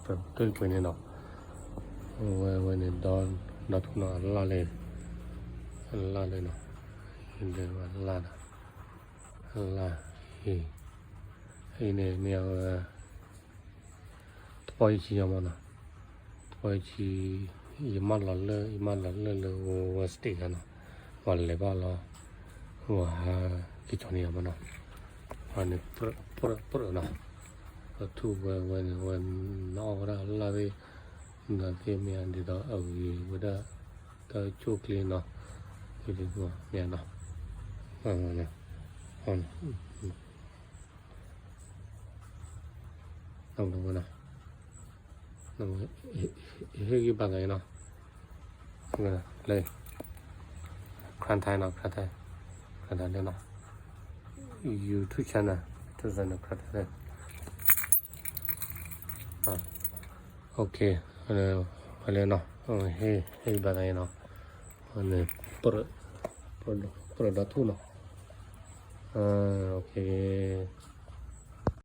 ပကပှ့ၤန့ၣ်နီၤ, ဝဲဝဲန့ၣ် ဒီထူၣ်နီၤ အလၢ်လၢ, အလၢ်လၢနီၤ, ဒ်အလၢ်ဒီး, အလၢ်, အံၤ, အံၤန့ၣ်မ့ၢ်အဝဲ သပှၢ်ယဆံယီၤမးနီၤ, သပှၢ်ယဆံ, ယမၢလီၤလၢ ယမၢလီၤလၢလၢဝဲ state ဂၤနီၤ, ပှၤလဲၤဘၣ်လီၤ, ဝဲဟးက့ၤကၠီၤန့ၢ်ယၤမးနီၤ, ပှၤန့ၣ် ပြၢၣ်ပြၢၣ်နီၤ, ပထူၣ်ဝဲဝဲန့ၣ် ဝဲနအီၣ်ဝဲဒၣ်လၢ်သ့ၣ်, နသ့ၣ်မ့ၢ်ဒ်သိးအဂ့ၤဝဲဒၣ်, တၢ်ဆိၣ်ကျ့နီၤ, မ့ၢ်နီၤ, နီၤ, ဟ့ၣ်ဂံၢ်ဘါသးအံၤနီၤ, လၢ ခရၣ်ထၢၣ်နီၤ, ခရၣ်ထၢၣ်, ခရၣ်ထၢၣ်လၢနီၤ, YouTube channel, YouTube channel ခရၣ်ထၢၣ်လၢ, OK, ဖဲလၢနီၤ, ဟ့ၣ်ဂံၢ်ဘါသးအံၤနီၤ, န့ၣ်, ပြၢၣ်ဒီထူၣ်နီၤ, OK,